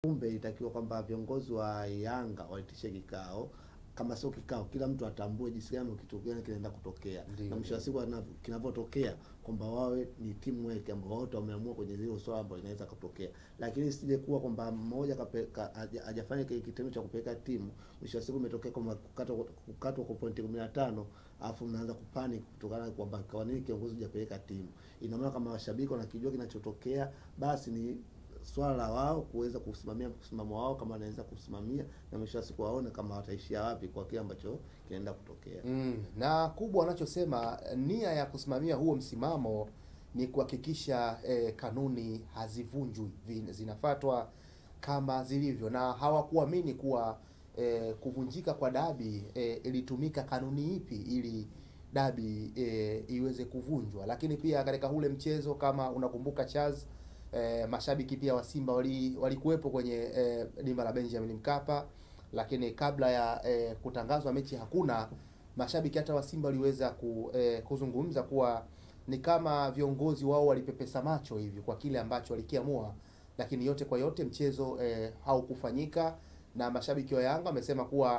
Kumbe itakiwa kwamba viongozi wa Yanga waitishe kikao, kama sio kikao, kila mtu atambue jinsi gani kitu gani kinaenda kutokea. Na mwisho wa siku kinavyotokea kwamba wawe ni teamwork ambao wote wameamua kwenye hilo swala ambalo linaweza kutokea. Lakini sije kuwa kwamba mmoja hajafanya kitendo cha kupeleka timu, mwisho wa siku imetokea kwamba kukatwa kwa pointi 15, alafu mnaanza kupanic kutokana kwamba kwa nini kiongozi hajapeleka timu. Ina maana kama washabiki wanakijua kinachotokea, basi ni swala la wao kuweza kusimamia msimamo wao kama wanaweza kusimamia, na mwisho wa siku waone kama wataishia wapi kwa kile ambacho kinaenda kutokea. Na kubwa wanachosema nia ya kusimamia huo msimamo ni kuhakikisha kanuni hazivunjwi, zinafuatwa kama zilivyo, na hawakuamini kuwa kuvunjika kwa dabi ilitumika kanuni ipi ili dabi iweze kuvunjwa. Lakini pia katika ule mchezo kama unakumbuka Charles, mashabiki pia wa Simba walikuwepo kwenye dimba la Benjamin Mkapa, lakini kabla ya kutangazwa mechi hakuna mashabiki hata wa Simba waliweza kuzungumza kuwa ni kama viongozi wao walipepesa macho hivi kwa kile ambacho walikiamua, lakini yote kwa yote mchezo haukufanyika, na mashabiki wa Yanga wamesema kuwa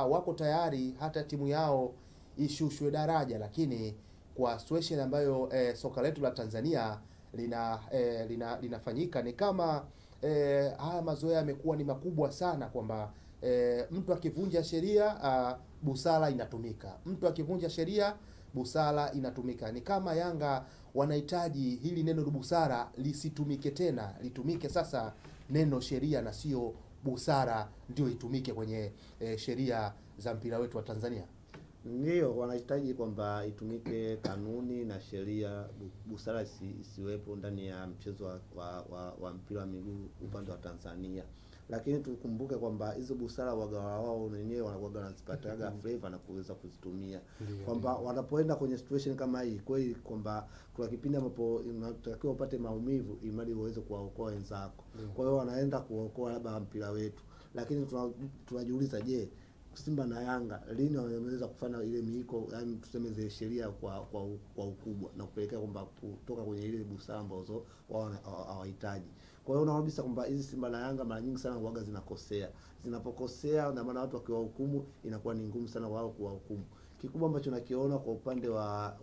wako tayari hata timu yao ishushwe daraja, lakini kwa situation ambayo soka letu la Tanzania linafanyika ni kama haya mazoea yamekuwa ni makubwa sana, kwamba mtu akivunja sheria busara inatumika, mtu akivunja sheria busara inatumika. Ni kama Yanga wanahitaji hili neno busara lisitumike tena, litumike sasa neno sheria na sio busara ndio itumike kwenye sheria za mpira wetu wa Tanzania. Ndio wanahitaji kwamba itumike kanuni na sheria, busara isiwepo ndani ya mchezo wa mpira wa miguu upande wa Tanzania. Lakini tukumbuke kwamba hizo busara wagawa wao wenyewe wanakuwa wanazipataga flavor na kuweza kuzitumia. Kwamba wanapoenda kwenye situation kama hii, kweli kwamba kuna kipindi ambapo unatakiwa upate maumivu ili uweze kuwaokoa wenzako. Kwa hiyo wanaenda kuokoa labda mpira wetu. Lakini tunajiuliza, je, Simba na Yanga lini wameweza kufanya ile miiko, yani tuseme zile sheria kwa ukubwa na kupelekea kwamba kutoka kwenye ile busara ambazo wao hawahitaji. Kwa hiyo unaona kabisa kwamba hizi Simba na Yanga mara nyingi sana huaga zinakosea. Zinapokosea na maana watu wakiwahukumu inakuwa ni ngumu sana wao kuwahukumu. Kikubwa ambacho nakiona kwa upande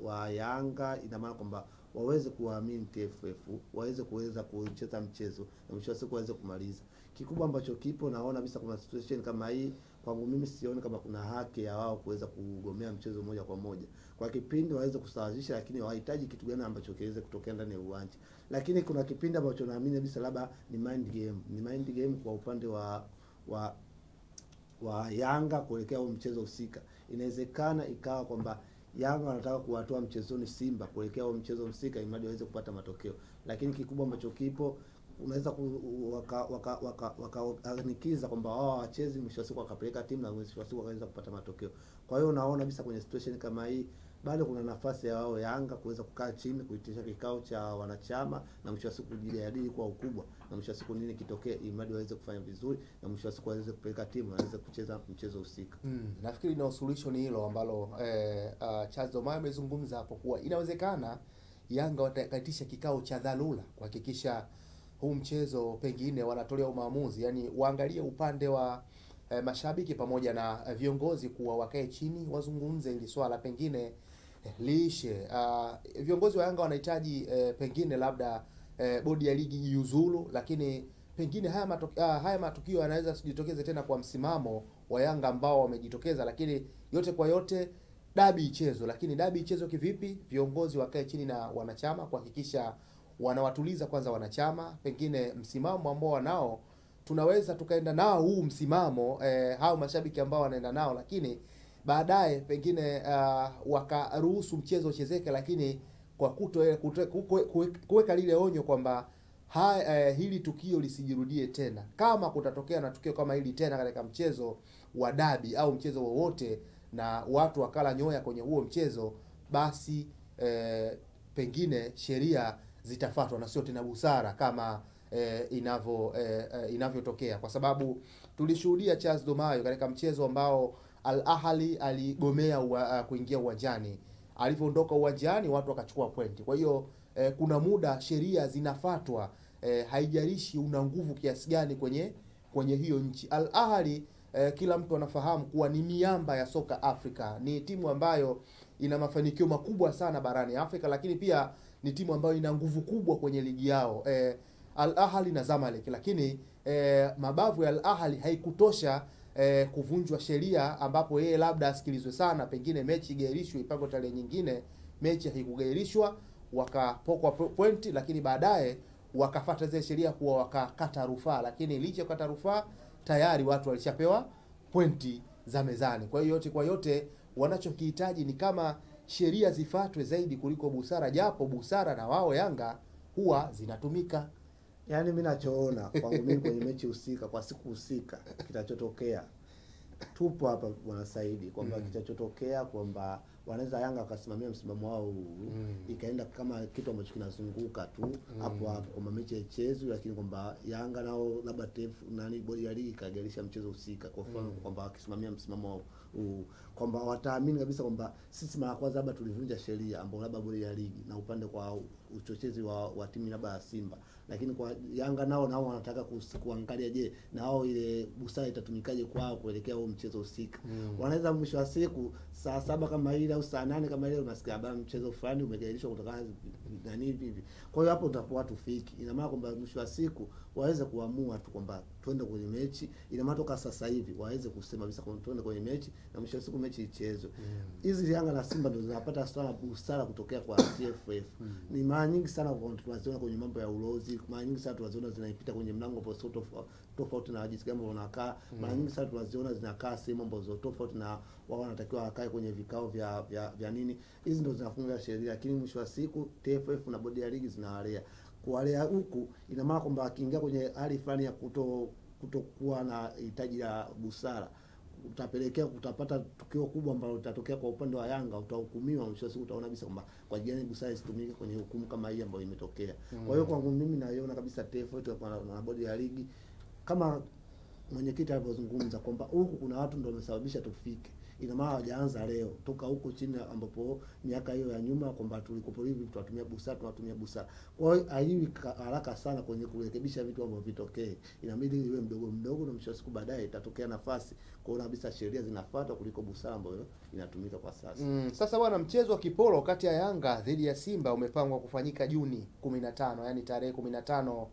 wa Yanga, ina maana kwamba waweze kuwaamini TFF, waweze kuweza kucheza mchezo na mwisho wa siku waweze kumaliza. Kikubwa ambacho kipo naona kabisa kuna situation kama hii, kwangu mimi sioni kama kuna haki ya wao kuweza kugomea mchezo moja kwa moja. Kwa kipindi waweze kusawazisha, lakini wahitaji kitu gani ambacho kiweze kutokea ndani ya uwanja. Lakini kuna kipindi ambacho naamini kabisa labda ni mind game. Ni mind game kwa upande wa Yanga kuelekea huo mchezo husika. Inawezekana ikawa kwamba Yanga wanataka kuwatoa mchezoni Simba kuelekea huo mchezo husika ili waweze kupata matokeo. Lakini kikubwa ambacho kipo unaweza wakanikiza kwamba wao hawachezi, mwisho wa siku wakapeleka timu na mwisho wa siku wakaweza kupata matokeo. Kwa hiyo naona kabisa kwenye situation kama hii bado kuna nafasi ya wao Yanga kuweza kukaa chini, kuitisha kikao cha wanachama na mwisho wa siku kujadili kwa ukubwa, na mwisho wa siku nini kitokee ili waweze kufanya vizuri na mwisho wa siku waweze kupeleka timu na waweze kucheza mchezo husika. Nafikiri na suluhisho ni hilo ambalo Charles Domayo amezungumza hapo, kuwa inawezekana Yanga watakaitisha kikao cha dharura kuhakikisha huu mchezo pengine wanatolea maamuzi, yani waangalie upande wa mashabiki pamoja na viongozi kuwa wakae chini wazungumze ili swala pengine liishe. Viongozi wa Yanga wanahitaji pengine labda bodi ya ligi ijiuzulu, lakini pengine haya matukio yanaweza sijitokeze tena kwa msimamo wa Yanga ambao wamejitokeza. Lakini yote kwa yote dabi ichezo, lakini dabi ichezo kivipi? Viongozi wakae chini na wanachama kuhakikisha wanawatuliza kwanza wanachama, pengine msimamo ambao wanao tunaweza tukaenda nao huu msimamo, hao mashabiki ambao wanaenda nao, lakini baadaye pengine wakaruhusu mchezo uchezeke, lakini kwa kuweka lile onyo kwamba hili tukio lisijirudie tena. Kama kutatokea na tukio kama hili tena katika mchezo wa dabi au mchezo wowote na watu wakala nyoya kwenye huo mchezo, basi pengine sheria zitafuatwa na sio tena busara kama inavyotokea. Kwa sababu tulishuhudia Charles Domayo katika mchezo ambao Al Ahly aligomea kuingia uwanjani. Alipoondoka uwanjani watu wakachukua pointi. Kwa hiyo kuna muda sheria zinafuatwa Haijalishi una nguvu kiasi gani kwenye hiyo nchi. Al Ahly kila mtu anafahamu kuwa ni miamba ya soka Afrika. Ni timu ambayo ina mafanikio makubwa sana barani Afrika, lakini pia ni timu ambayo ina nguvu kubwa kwenye ligi yao. Al Ahly na Zamalek, lakini mabavu ya Al Ahly haikutosha kuvunjwa sheria, ambapo yeye labda asikilizwe sana, pengine mechi igairishwe ipangwe tarehe nyingine. Mechi haikugairishwa, wakapokwa pointi, lakini baadaye wakafuata zile sheria kuwa wakakata rufaa, lakini licha ya kukata rufaa tayari watu walishapewa pointi za mezani. Kwa hiyo yote kwa yote wanachokihitaji ni kama sheria zifuatwe zaidi kuliko busara, japo busara na wao Yanga huwa zinatumika. Yaani mimi nachoona kwangu mimi kwenye mechi husika kwa siku husika kitachotokea, tupo hapa Bwana Saidi, kwamba kitachotokea kwamba wanaweza Yanga wakasimamia msimamo wao huu, ikaenda kama kitu ambacho kinazunguka tu hapo hapo kwamba mechi haichezwi, lakini kwamba Yanga nao labda TFF nani bodi ya ligi ikagairisha mchezo husika kwa mfano, kwamba wakisimamia msimamo wao huu, kwamba wataamini kabisa kwamba sisi mara kwanza labda tulivunja sheria ambao labda bodi ya ligi na upande kwa uchochezi wa timu labda ya Simba, lakini kwa Yanga nao wanataka kuangalia je na wao ile busara itatumikaje kwao kuelekea huo mchezo husika. Wanaweza mwisho wa siku saa 7 kama ile au saa 8 kama ile unasikia habari mchezo fulani umegairishwa kutokana na nini hivi. Kwa hiyo hapo utakuwa tufiki. Ina maana kwamba mwisho wa siku waweze kuamua tu kwamba twende kwenye mechi. Ina maana toka sasa hivi waweze kusema kabisa kwamba twende kwenye mechi na mwisho wa siku mechi ichezwe. Hizi Yanga na Simba ndio zinapata sana busara kutokea kwa TFF. Ni mara nyingi sana tunaziona kwenye mambo ya ulozi, mara nyingi sana tunaziona zinaipita kwenye mlango tofauti na jinsi gani wanakaa. Mara nyingi sana tunaziona zinakaa sehemu ambazo tofauti na wao wanatakiwa wakae kwenye vikao vya nini. Hizi ndio zinafunga sheria, lakini mwisho wa siku TFF na bodi ya ligi zinawalea. Kuwalea huku ina maana kwamba akiingia kwenye hali fulani ya kutokuwa na hitaji la busara, utapelekea utapata tukio kubwa ambalo litatokea kwa upande wa Yanga, utahukumiwa. Mwisho wa siku utaona kabisa kwamba kwa jani busara isitumike kwenye hukumu kama hii ambayo imetokea. Kwa hiyo kwangu mimi naiona kabisa TFF na bodi ya ligi kama mwenyekiti alivyozungumza kwamba huku kuna watu ndio wamesababisha tufike. Ina maana hawajaanza leo, toka huko chini ambapo miaka hiyo ya nyuma kwamba tulikopo hivi tunatumia busara, tunatumia busara. Kwa hiyo haiwi haraka sana kwenye kurekebisha vitu ambavyo vitokee. Inabidi iwe mdogo mdogo na mwisho wa siku baadaye itatokea nafasi kuona kabisa sheria zinafuatwa kuliko busara ambayo inatumika kwa sasa. Sasa bwana, mchezo wa kipolo kati ya Yanga dhidi ya Simba umepangwa kufanyika Juni 15, yani tarehe 15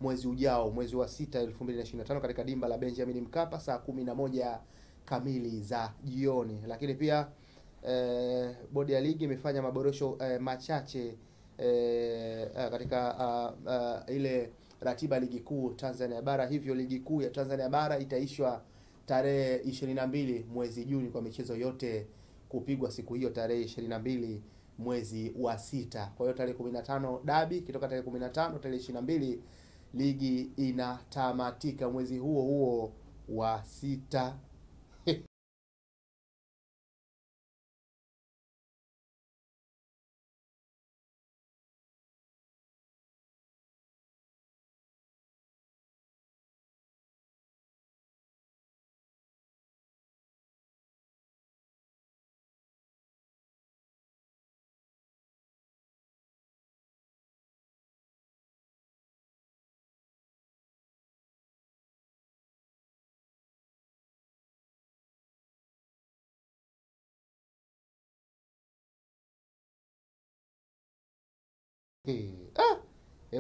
mwezi ujao, mwezi wa 6 2025 katika dimba la Benjamin Mkapa saa 11 kamili za jioni. Lakini pia bodi ya ligi imefanya maboresho machache katika ile ratiba ligi kuu Tanzania bara. Hivyo ligi kuu ya Tanzania bara itaishwa tarehe 22 mwezi Juni kwa michezo yote kupigwa siku hiyo tarehe 22 mwezi wa 6. Kwa hiyo tarehe 15 dabi, kitoka tarehe 15 tarehe 22 ligi inatamatika mwezi huo huo wa 6.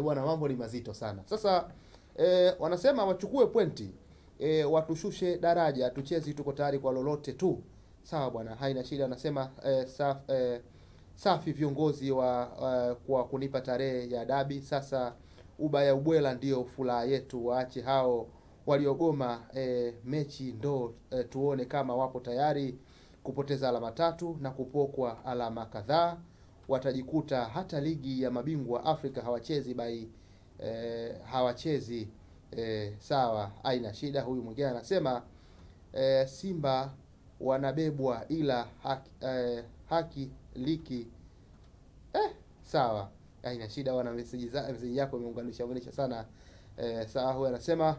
Bwana, mambo ni mazito sana. Sasa wanasema wachukue pointi, watushushe daraja, tuchezi, tuko tayari kwa lolote tu. Sawa bwana, haina shida. Anasema safi viongozi wa kwa kunipa tarehe ya dabi. Sasa ubaya ubwela ndio furaha yetu, waache hao waliogoma mechi ndo tuone kama wapo tayari kupoteza alama 3 na kupokwa alama kadhaa. Watajikuta hata ligi ya mabingwa Afrika hawachezi by hawachezi. Sawa, haina shida. Huyu mwingine anasema Simba wanabebwa ila haki liki. Sawa, haina shida. Wana message yako imeunganisha sana. Sawa, huyu anasema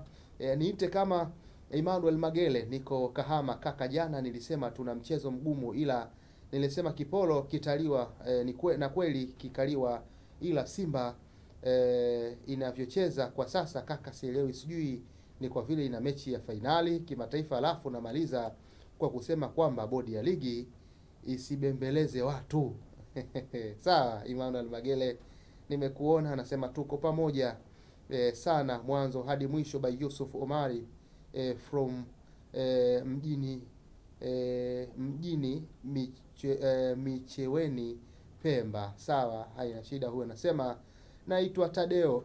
niite kama Emmanuel Magele, niko Kahama kaka. Jana nilisema tuna mchezo mgumu, ila nilisema kipolo kitaliwa, na kweli kikaliwa, ila Simba inavyocheza kwa sasa kaka, sielewi, sijui ni kwa vile ina mechi ya fainali kimataifa. Alafu namaliza kwa kusema kwamba bodi ya ligi isibembeleze watu. Sawa, Emmanuel Magele, nimekuona, anasema tuko pamoja sana mwanzo hadi mwisho, by Yusuf Omari from mjini Micheweni Pemba. Sawa, haina shida. Huyo anasema naitwa Tadeo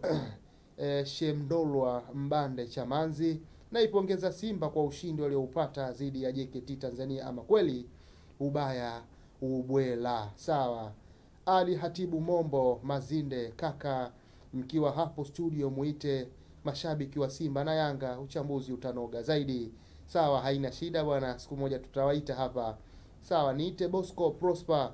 Shemdolwa Mbande Chamanzi, naipongeza Simba kwa ushindi walioupata dhidi ya JKT Tanzania, ama kweli ubaya ubwela. Sawa. Ali Hatibu Mombo Mazinde, kaka, mkiwa hapo studio muite mashabiki wa Simba na Yanga, uchambuzi utanoga zaidi. Sawa, haina shida bwana, siku moja tutawaita hapa. Sawa, niite Bosco Prosper.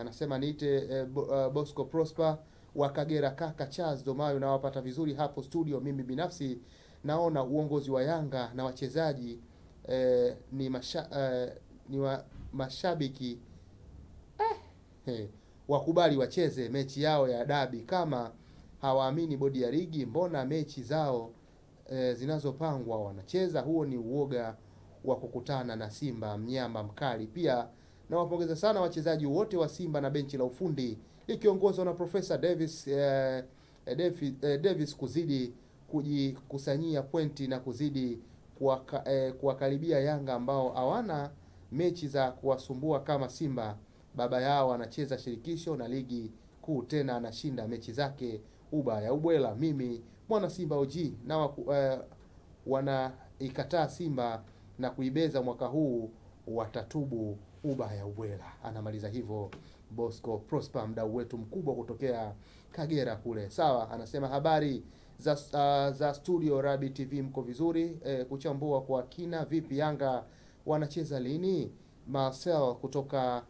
Anasema niite Bosco Prosper wa Kagera. Kaka Charles Domayo, nawapata vizuri hapo studio. Mimi binafsi naona uongozi wa Yanga na wachezaji ni mashabiki wakubali wacheze mechi yao ya dabi. Kama hawaamini bodi ya ligi, mbona mechi zao zinazopangwa wanacheza? Huo ni uoga wa kukutana na Simba mnyama mkali. Pia nawapongeza sana wachezaji wote wa Simba na benchi la ufundi likiongozwa na Profesa Davis Davis kuzidi kujikusanyia pointi na kuzidi kuwakaribia Yanga ambao hawana mechi za kuwasumbua kama Simba. Baba yao anacheza shirikisho na ligi kuu, tena anashinda mechi zake ubaya ubwela. Mimi mwana Simba OG na wanaikataa Simba na kuibeza mwaka huu, watatubu ubaya ubwela. Anamaliza hivyo Bosco Prosper, mdau wetu mkubwa kutokea Kagera kule. Sawa, anasema habari za studio Rabi TV, mko vizuri? Kuchambua kwa kina vipi, Yanga wanacheza lini? Marcel kutoka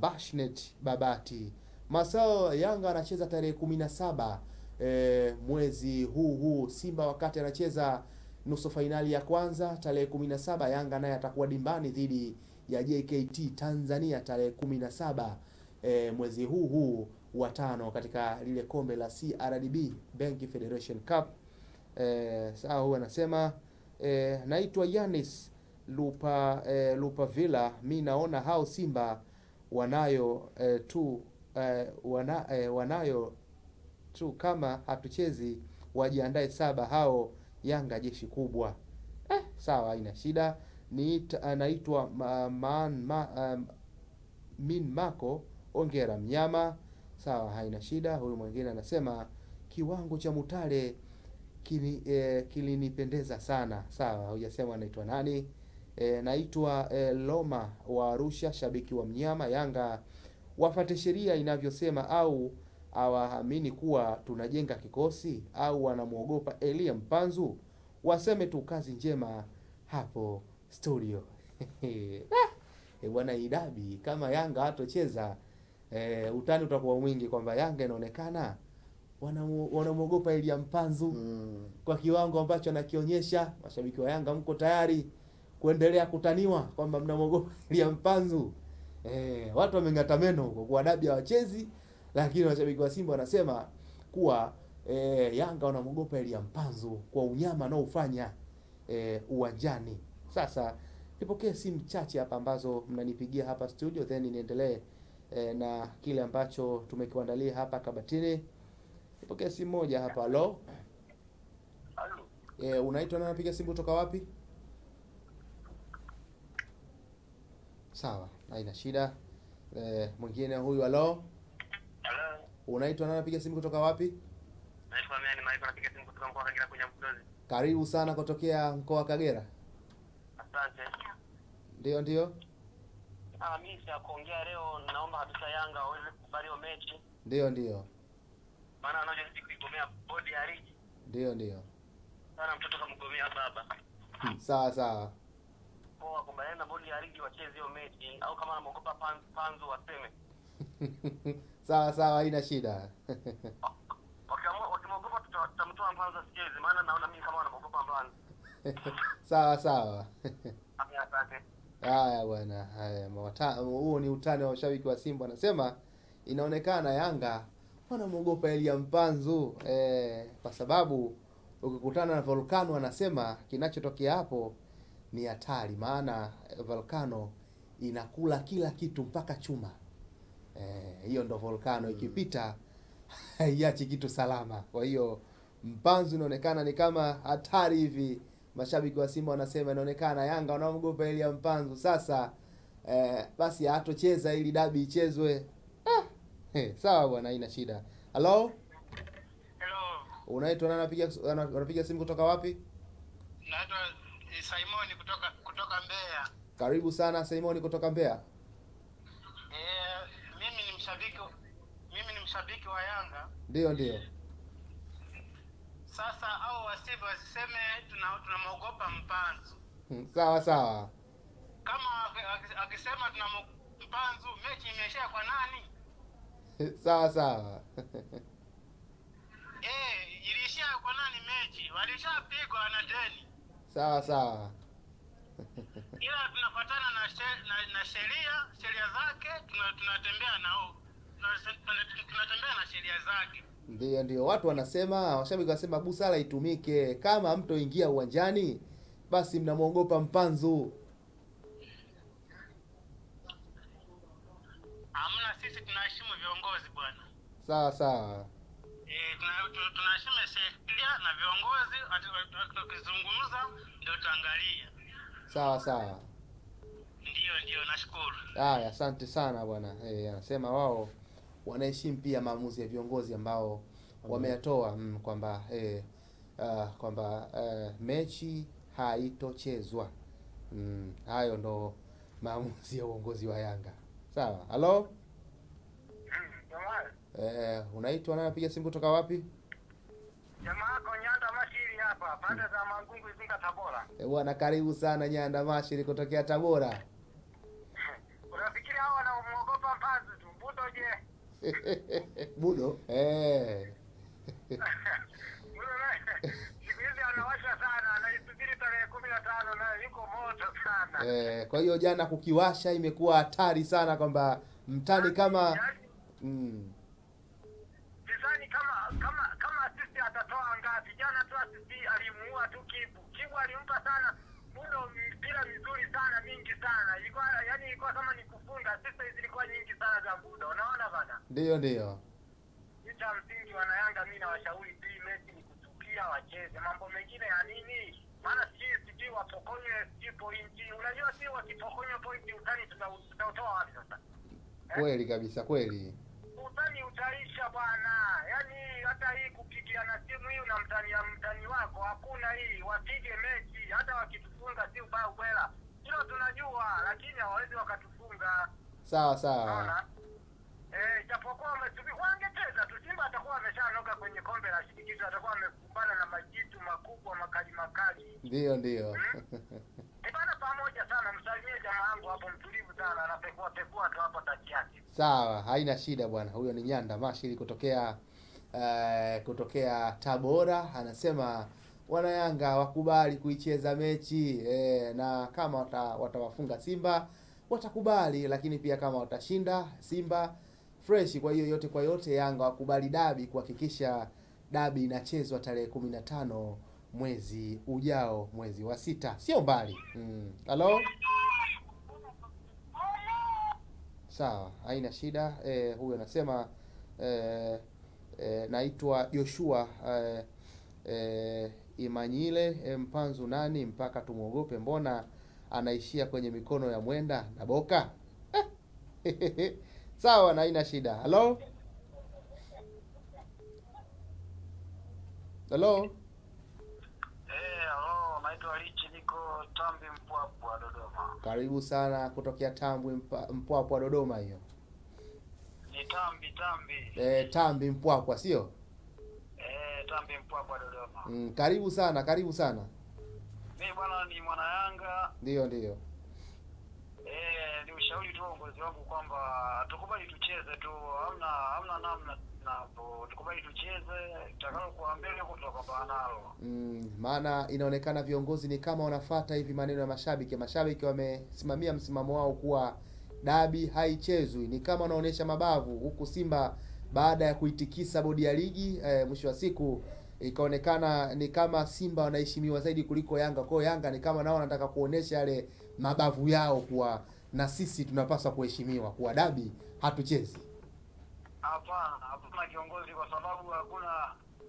Bashnet Babati. Marcel, Yanga anacheza tarehe 17 mwezi huu. Simba wakati anacheza nusu fainali ya kwanza tarehe 17, Yanga naye atakuwa dimbani dhidi ya JKT Tanzania tarehe 17 mwezi huu wa 5 katika lile kombe la CRDB Bank Federation Cup. Sawa, huyu anasema naitwa Yanis Lupa Lupa Villa, mi naona hao Simba wanayo wanayo tu, kama hatuchezi wajiandae 7 hao Yanga jeshi kubwa. Sawa, haina shida. Naitwa Min Mako, ongera mnyama. Sawa, haina shida. Huyu mwingine anasema kiwango cha Mutale kilinipendeza sana. Sawa, hujasema anaitwa nani. Naitwa Loma wa Arusha, shabiki wa mnyama. Yanga wafate sheria inavyosema, au hawaamini kuwa tunajenga kikosi, au wanamuogopa Elia Mpanzu? Waseme tu kazi njema hapo studio. Bwana, idabi kama Yanga hatocheza utani utakuwa mwingi kwamba Yanga inaonekana wanamuogopa Elia Mpanzu kwa kiwango ambacho anakionyesha. Mashabiki wa Yanga mko tayari kuendelea kutaniwa kwamba mnamuogopa Elia Mpanzu? Watu wameng'ata meno huko kwa dabi hawachezi, lakini mashabiki wa Simba wanasema kuwa Yanga wanamuogopa Elia Mpanzu kwa unyama anaofanya uwanjani. Sasa nipokee simu chache hapa ambazo mnanipigia hapa studio, then niendelee na kile ambacho tumekuandalia hapa kabatini. Nipokee simu moja hapa. Halo. Halo. Unaitwa na unapiga simu kutoka wapi? Sawa, haina shida. Mwingine huyu. Halo. Halo. Unaitwa na unapiga simu kutoka wapi? Naitwa Miani Maiko, napiga simu kutoka mkoa wa Kagera kwenye Mkulozi. Karibu sana kutokea mkoa wa Kagera. Asante. Ndio, ndio. Mimi sija kuongea leo, naomba kabisa Yanga waweze kukubali hiyo mechi. Ndio, ndio. Maana wanajaribu kuigomea bodi ya ligi. Ndio, ndio. Sana mtoto kamgomea baba. Sawa, sawa. Poa, kubaliana na bodi ya ligi wacheze hiyo mechi, au kama wanaogopa Panzu waseme. Sawa, sawa, haina shida. Wakimwogopa tutamtoa Mpanzu asicheze, maana naona mimi kama wanaogopa Mpanzu. Sawa, sawa. Asante. Haya bwana, haya huo ni utani wa washabiki wa Simba. Anasema inaonekana Yanga Wanamwogopa Elia Mpanzu kwa sababu ukikutana na volkano anasema kinachotokea hapo ni hatari, maana volkano inakula kila kitu mpaka chuma. Hiyo ndo volkano ikipita haiachi kitu salama. Kwa hiyo Mpanzu inaonekana ni kama hatari hivi. Mashabiki wa Simba wanasema inaonekana Yanga wanamwogopa Elia Mpanzu. Sasa basi hatocheza ili dabi ichezwe. Sawa bwana, haina shida. Hello? Hello. Unaitwa nani, unapiga simu kutoka wapi? Naitwa Simoni kutoka Mbeya. Karibu sana Simoni kutoka Mbeya. Mimi ni mshabiki wa Yanga. Ndio ndio. Sasa au wasibu wasiseme tunamwogopa Mpanzu. Sawa sawa. Kama akisema tunamwogopa Mpanzu, mechi imeishia kwa nani? Sawa sawa. Iliishia kwa nani mechi? Walishapigwa na deni. Sawa sawa. Ila tunafuatana na sheria zake, tunatembea nao. Tunatembea na sheria zake. Ndio ndio, watu wanasema, washabiki wanasema busara itumike. Kama mtoingia uwanjani basi mnamuogopa Mpanzu. Hamna, sisi tunaheshimu viongozi bwana. Sawa sawa. Tunaheshimu sheria na viongozi, tukizungumza ndio tutaangalia. Sawa sawa. Ndio ndio, nashukuru. Haya, asante sana bwana. Anasema wao wanaheshimu pia maamuzi ya viongozi ambao wameyatoa kwamba kwamba mechi haitochezwa. Hayo ndo maamuzi ya uongozi wa Yanga. Sawa. Halo? Unaitwa nani, unapiga simu kutoka wapi? Jamaa yako Nyanda Mashiri hapa, pande za Mangungu Izinga Tabora. Bwana karibu sana Nyanda Mashiri kutokea Tabora. Unafikiri hao wanamuogopa Mpanzu tu? Budo je? Budo? Siku hizi anawasha sana, anaisubiri tarehe 15 na yuko moto sana. Kwa hiyo jana kukiwasha imekuwa hatari sana kwamba mtani kama Sidhani kama assist atatoa ngapi. Jana tu assist alimuua tu Kibu. Kibu alimpa sana Budo mpira mizuri sana mingi sana. Ilikuwa yani ilikuwa kama ni kufunga, assist zilikuwa nyingi sana za Budo. Unaona bana? Ndio ndio. Cha msingi wana Yanga mimi nawashauri hii mechi ni kutukia wacheze. Mambo mengine ya nini? Maana sijui wapokonywe sijui pointi. Unajua si wakipokonywa pointi utani tutautoa wapi sasa? Kweli kabisa, kweli. Utani utaisha bwana. Yaani hata hii kupigiana simu hii unamtania mtani wako hakuna hii. Wapige mechi hata wakitufunga si ubaya ubwela. Hilo tunajua, lakini hawawezi wakatufunga. Sawa sawa. Japokuwa wamesubiri wangecheza tu, Simba atakuwa ameshanoga kwenye kombe la shirikisho, atakuwa amekumbana na majitu makubwa makali makali. Ndio ndio. Bana pamoja sana, msalimie jamaa wangu hapo mtulivu sana, anapekua pekua tu hapo tachi yake. Sawa, haina shida bwana. Huyo ni Nyanda Mashiri kutokea kutokea Tabora, anasema wana Yanga wakubali kuicheza mechi na kama watawafunga Simba watakubali, lakini pia kama watashinda Simba fresh. Kwa hiyo yote kwa yote Yanga wakubali dabi, kuhakikisha dabi inachezwa tarehe 15 mwezi ujao, mwezi wa 6, sio mbali. Halo? Sawa, haina shida. Huyo anasema naitwa Joshua Imanyile. Mpanzu nani mpaka tumuogope? Mbona anaishia kwenye mikono ya Mwenda na Boka? Sawa, na haina shida. Halo? Halo? Halo, naitwa Richi, niko Tambi Mpwapwa Dodoma. Karibu sana kutokea Tambi Mpwapwa Dodoma hiyo. Ni Tambi Tambi. Tambi Mpwapwa sio? Tambi Mpwapwa Dodoma. Karibu sana, karibu sana. Mimi bwana ni mwana Yanga. Ndio ndio. Ni ushauri tu uongozi wangu kwamba tukubali tucheze tu, hamna namna hapo. Tukubali tucheze, tutakalo kuambia huko tutapambana nalo. Maana inaonekana viongozi ni kama wanafuata hivi maneno ya mashabiki. Mashabiki wamesimamia msimamo wao kuwa dabi haichezwi, ni kama wanaonesha mabavu, huku Simba baada ya kuitikisa bodi ya ligi mwisho wa siku ikaonekana ni kama Simba wanaheshimiwa zaidi kuliko Yanga. Kwa hiyo Yanga ni kama nao wanataka kuonesha yale mabavu yao kuwa na sisi tunapaswa kuheshimiwa, kuwa dabi hatuchezi. Hapana, hapana kiongozi, kwa sababu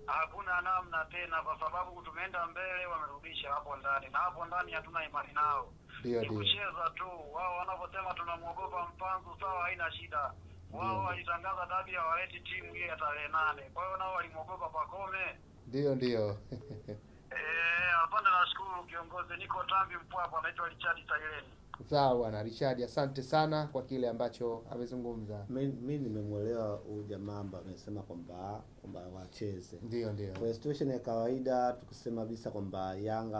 hakuna namna tena, kwa sababu tumeenda mbele, wamerudisha hapo ndani, na hapo ndani hatuna imani nao. Ndio, Ni ndio. kucheza tu. Wao wanaposema tunamwogopa Mpanzu, sawa, haina shida. Wao walitangaza dabi hawaleti timu ile ya tarehe 8, kwa hiyo nao walimwogopa Pakome. Ndio, ndio. Hapana, nashukuru kiongozi. Niko Tambi Mpwapwa, anaitwa Richard Taileni. Sawa bwana Richard, asante sana kwa kile ambacho amezungumza. Mi nimemwelewa huyu jamaa ambaye amesema kwamba wacheze. Ndio, ndio. Kwa situation ya kawaida tukisema kabisa kwamba Yanga